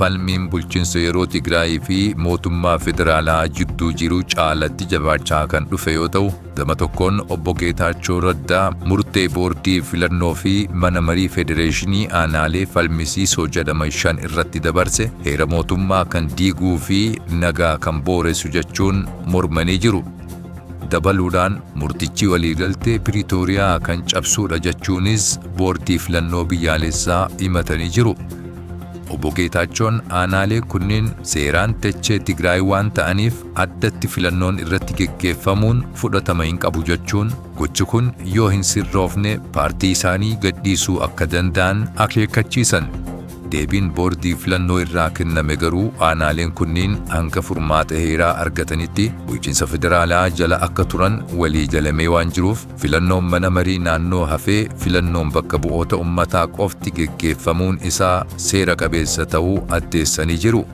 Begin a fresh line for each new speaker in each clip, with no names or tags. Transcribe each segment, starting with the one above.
Falmiin bulchiinsa yeroo Tigraayii fi mootummaa federaalaa jidduu jiru caalatti jabaachaa kan dhufe yoo ta'u, gama tokkoon obbo Geetaachoo Raddaa murtee boordii filannoo fi mana marii federeeshinii aanaalee falmisiisoo jedhaman 5 irratti dabarse heera mootummaa kan diiguu fi nagaa kan booressu jechuun mormanii jiru. Dabaluudhaan murtichi waliigaltee Piriitooriyaa kan cabsuudha jechuunis boordii filannoo biyyaalessaa himatanii jiru. Obbo Geetaachoon aanaalee kunneen seeraan dachee Tigraay waan ta'aniif addatti filannoon irratti geggeeffamuun fudhatama hin qabu jechuun gochi kun yoo hin sirroofne paartii isaanii gadhiisuu akka danda'an akeekkachiisan. Deebiin boordii filannoo irraa kenname garuu aanaaleen kunniin hanga furmaata heeraa argatanitti bulchiinsa federaalaa jala akka turan walii galamee waan jiruuf filannoon mana marii naannoo hafee filannoon bakka bu'oota ummataa qofti geggeeffamuun isaa seera qabeessa ta'uu addeessanii jiru.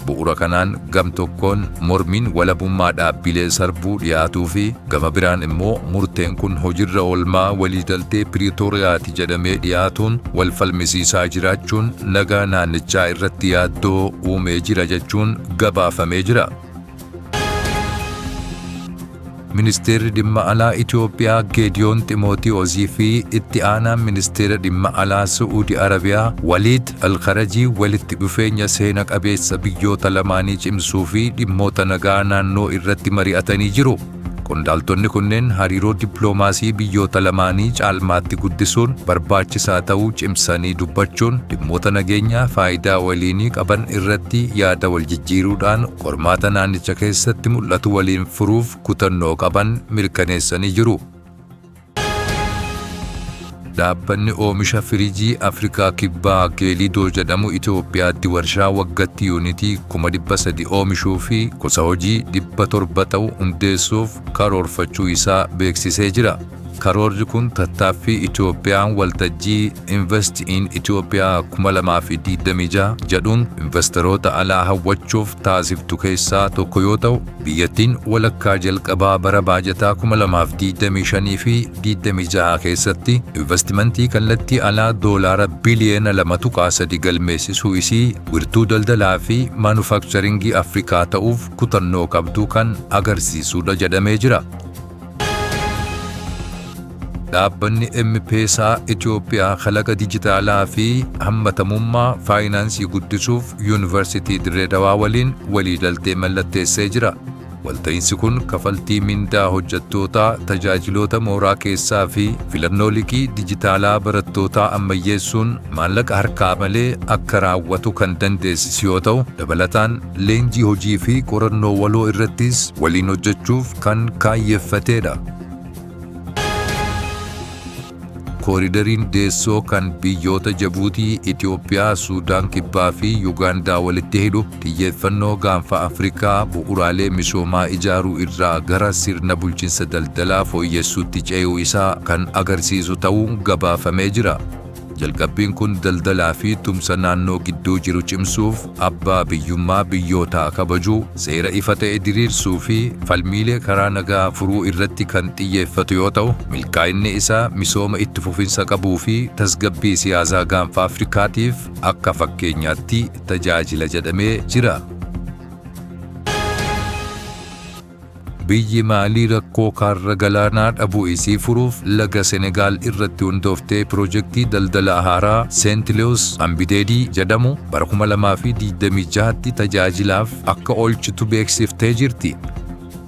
Bu'uura kanaan gam tokkoon mormiin walabummaa dhaabbilee sarbuu dhiyaatuu fi gama biraan immoo murteen kun hojirra oolmaa waliigaltee Piriitooriyaati jedhamee dhiyaatuun wal falmisiisaa jiraachuun nagaa naannichaa irratti yaaddoo uumee jira jechuun gabaafamee jira. Ministeerri dhimma alaa Itoophiyaa Geediyoon Ximootiyoosii fi itti aanaan ministeera dhimma alaa Su'uudi Arabiyaa Waliid Alkarajii walitti dhufeenya seena qabeessa biyyoota lamaanii cimsuu fi dhimmoota nagaa naannoo irratti mari'atanii jiru. Qondaaltonni kunneen hariiroo dippiloomaasii biyyoota lamaanii caalmaatti guddisuun barbaachisaa ta'uu cimsanii dubbachuun dhimmoota nageenyaa faayidaa waliinii qaban irratti yaada wal jijjiiruudhaan qormaata naannicha keessatti mul'atu waliin furuuf kutannoo qaban mirkaneessanii jiru. Dhaabbanni oomisha firiijii Afrikaa Kibbaa Geelidoo jedhamu Itoophiyaatti warshaa waggatti yuunitii 300,000 oomishuu fi gosa hojii 700 ta'u hundeessuuf karoorfachuu isaa beeksisee jira. Karoorri kun tattaaffii Itoophiyaan waltajjii Invest in Ethiopia 2026 jedhuun investaroota alaa hawwachuuf taasiftu keessaa tokko yoo ta'u, biyyattiin walakkaa jalqabaa bara baajataa 2025 fi 26 keessatti investimentii kallattii alaa doolaara biliyoona 2.3 galmeessisuu isii wirtuu daldalaa fi maanufaakcharingii Afrikaa ta'uuf kutannoo qabdu kan agarsiisudha jedhamee jira. Dhaabbanni M-Pesa Itoophiyaa kalaqa dijitaalaa fi hammatamummaa faayinaansii guddisuuf Yuunivarsiitii Dirree Dawaa waliin waliigaltee mallatteessee jira. Walta'iinsi kun kafaltii mindaa hojjettootaa, tajaajiloota mooraa keessaa fi filannoo liqii dijitaalaa barattootaa ammayyeessuun maallaqa harkaa malee akka raawwatu kan dandeessisu yoo ta'u, dabalataan leenjii hojii fi qorannoo waloo irrattis waliin hojjechuuf kan kaayyeffatedha. Koridariin Deessoo kan biyyoota Jabuutii, Itoophiyaa, Suudaan Kibbaa fi Yugaandaa walitti hidhu xiyyeeffannoo gaanfa Afrikaa bu'uuraalee misoomaa ijaaruu irraa gara sirna bulchiinsa daldalaa fooyyessuutti ce'uu isaa kan agarsiisu ta'uu gabaafamee jira. Jalqabbiin kun daldalaa fi tumsa naannoo gidduu jiru cimsuuf abbaa biyyummaa biyyootaa kabajuu, seera ifa ta'e diriirsuu fi falmiilee karaa nagaa furuu irratti kan xiyyeeffatu yoo ta'u, milkaa'inni isaa misooma itti fufinsa qabuu fi tasgabbii siyaasaa gaanfa Afrikaatiif akka fakkeenyaatti tajaajila jedhamee jira. Biyyi Maalii rakkoo kaarra galaanaa dhabuu isii furuuf laga Senegaal irratti hundooftee pirojektii daldala haaraa Seent Leewus Ambideedii jedhamu bara 2026tti tajaajilaaf akka oolchitu beeksiftee jirti.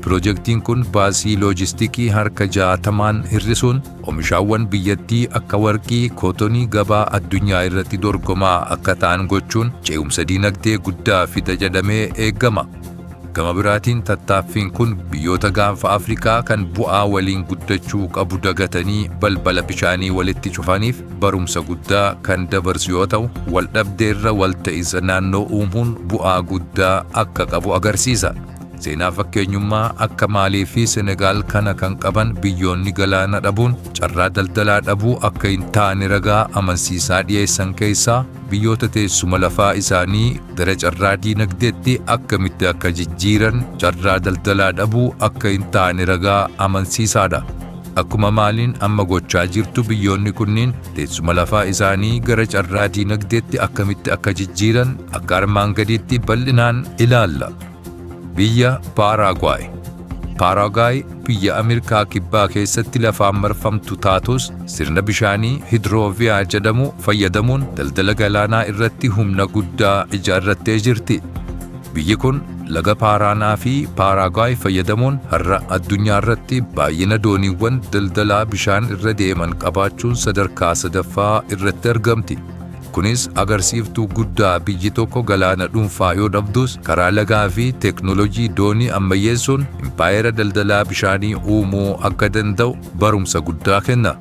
Pirojektiin kun baasii loojistikii harka 60n hir'isuun oomishaawwan biyyattii akka warqii, kootonii gabaa addunyaa irratti dorgomaa akka ta'an gochuun ce'umsa diinagdee guddaa fida jedhamee eegama. Gama biraatiin tattaaffiin kun biyyoota gaanfa Afrikaa kan bu'aa waliin guddachuu qabu dagatanii balbala bishaanii walitti cufaniif barumsa guddaa kan dabarsu yoo ta'u, waldhabdeerra walta'iinsa naannoo uumuun bu'aa guddaa akka qabu agarsiisa. Seenaa fakkeenyummaa akka Maalii fi Senegaal kana kan qaban biyyoonni galaana dhabuun carraa daldalaa dhabuu akka hin taane ragaa amansiisaa dhiyeessan keessaa biyyoota teessuma lafaa isaanii gara carraa diinagdeetti akkamitti akka jijjiiran carraa daldalaa dhabuu akka hin taane ragaa amansiisaadha. Akkuma Maaliin amma gochaa jirtu, biyyoonni kunniin teessuma lafaa isaanii gara carraa diinagdeetti akkamitti akka jijjiiran akka armaan gadiitti bal'inaan ilaalla. Biyya Paaraagwaay. Paaraagwaay biyya Ameerikaa Kibbaa keessatti lafaan marfamtu taatus, sirna bishaanii hidrooviyaa jedhamu fayyadamuun daldala galaanaa irratti humna guddaa ijaarrattee jirti. Biyyi kun laga Paaraanaa fi Paaraagwaay fayyadamuun har'a addunyaa irratti baay'ina dooniiwwan daldalaa bishaan irra deeman qabaachuun sadarkaa sadaffaa irratti argamti. Kunis agarsiiftuu guddaa biyyi tokko galaana dhuunfaa yoo dhabdus, karaa lagaa fi teeknoolojii doonii ammayyeessuun impaayera daldalaa bishaanii uumuu akka danda'u barumsa guddaa kenna.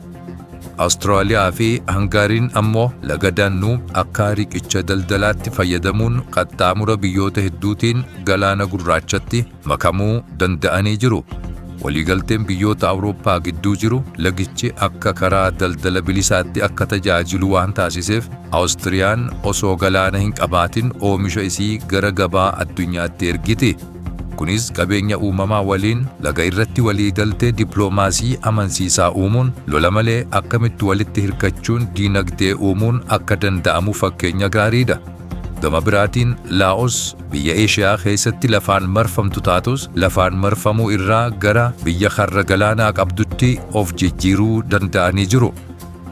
Awustiraaliyaa fi Hangaariin ammoo laga Daannuub akka riqicha daldalaatti fayyadamuun qaxxaamura biyyoota hedduutiin Galaana Gurraachatti makamuu danda'anii jiru. Waliigalteen biyyoota Awurooppaa gidduu jiru lagichi akka karaa daldala bilisaatti akka tajaajilu waan taasiseef, Awustiriyaan osoo galaana hin qabaatin oomisha isii gara gabaa addunyaatti ergiti. Kunis qabeenya uumamaa waliin laga irratti waliigaltee dippiloomaasii amansiisaa uumuun, lola malee akkamitti walitti hirkachuun diinagdee uumuun akka danda'amu fakkeenya gaariidha. Gama biraatiin Laa'os biyya Eeshiyaa keessatti lafaan marfamtu taatus, lafaan marfamuu irraa gara biyya karra galaanaa qabdutti of jijjiiruu danda'anii jiru.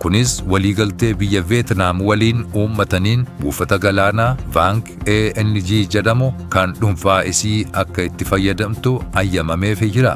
Kunis waliigaltee biyya Veetnaam waliin uummataniin buufata galaanaa Vaang ANG jedhamu kan dhuunfaa isii akka itti fayyadamtu ayyamameefii jira.